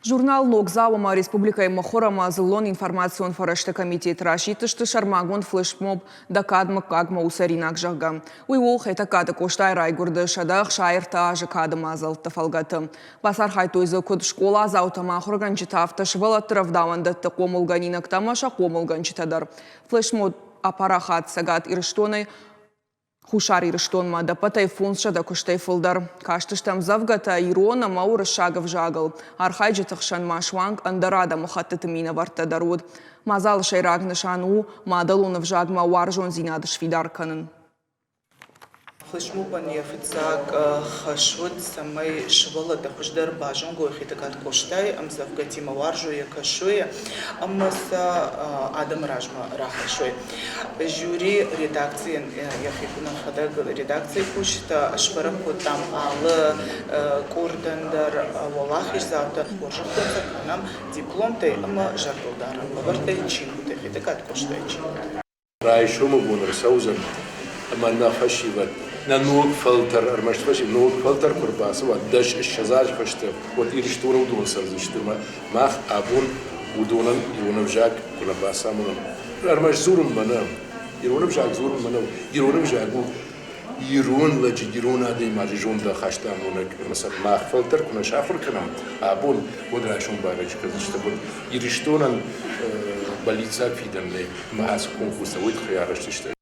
Журнал «Ногдзау» ӕмӕ республикӕйы мыхуыр ӕмӕ дзыллон информацион фӕрӕзты комитет расидтысты сӕрмагонд флешмоб «Дӕ кад мыггагмӕ у цӕринаг», зӕгъгӕ. Уый у Хетӕгкаты Къостайы райгуырды 163 азы кады мадзӕлтты фӕлгӕты. Бацархайдтой дзы куыд скъоладзаутӕ ӕмӕ ахуыргӕнджытӕ, афтӕ сывӕллӕтты рӕвдауӕндӕтты хъомылгӕнинӕгтӕ ӕмӕ сӕ хъомылгӕнджытӕ дӕр. Флешмоб апарахат Цӕгат Ирыстонӕй Хуссар Ирыстонмӕ ӕдӕппӕтӕй 500 куыстӕй фылдӕр. Кастысты ӕмдзӕвгӕтӕ ирон ӕмӕ уырыссаг ӕвзагыл. Архайджыты хсӕн ма суанг ӕндӕр адӕмыхӕттыты минӕвӕрттӕ дӕр уыд. Мадзалы сӕйраг нысан у мадӕлон ӕвзагмӕ уарзондзинад сфидар кӕнын. Флешмобӕн йӕ фыццаг хӕс уыд, цӕмӕй сывӕллӕттӕ хуыздӕр базонгой Хетӕгкаты Къостайы ӕмдзӕвгӕтимӕ, уарзой йӕ, кӕсой йӕ ӕмӕ сӕ адӕмы размӕ рахӕссой. Жюри редакцийӕн йӕхи нӕхӕдӕг редакцийы кусджытӕ сбӕрӕг кодтам алы къордӕн дӕр уӕлахиздзаутӕ хорзӕхтӕ кӕнӕм дипломтӕй ӕмӕ зӕрдылдарӕн лӕвӕрттӕй чингуытӕ, Хетӕгкаты Къостайы чингуытӕ. Райсомы бон ӕрцӕудзӕн ӕмӕ нӕ фӕсивӕд, нӕ ног фӕлтӕр, ӕрмӕст фӕсивӕд, ног фӕлтӕр куы рбацӕуа 10-20 азы фӕстӕ, уӕд Ирыстоны уыдон цӕрдзысты ӕмӕ мах абон уыдонӕн ирон ӕвзаг куы нӕ бацамонӕм, ӕрмӕст дзурынмӕ нӕ, ирон ӕвзаг дзурынмӕ нӕу, ирон ӕвзаг у ирон лӕджы, ирон адӕймаджы зондахаст амонӕг ӕмӕ сӕ мах фӕлтӕр куы нӕ сахуыр кӕнӕм абон, уӕд райсом байрӕджы кӕндзысты. Уӕд Ирыстонӕн бӕллиццаг фидӕн нӕй ӕмӕ ацы конкурстӕ уый тыххӕй арӕзт сты.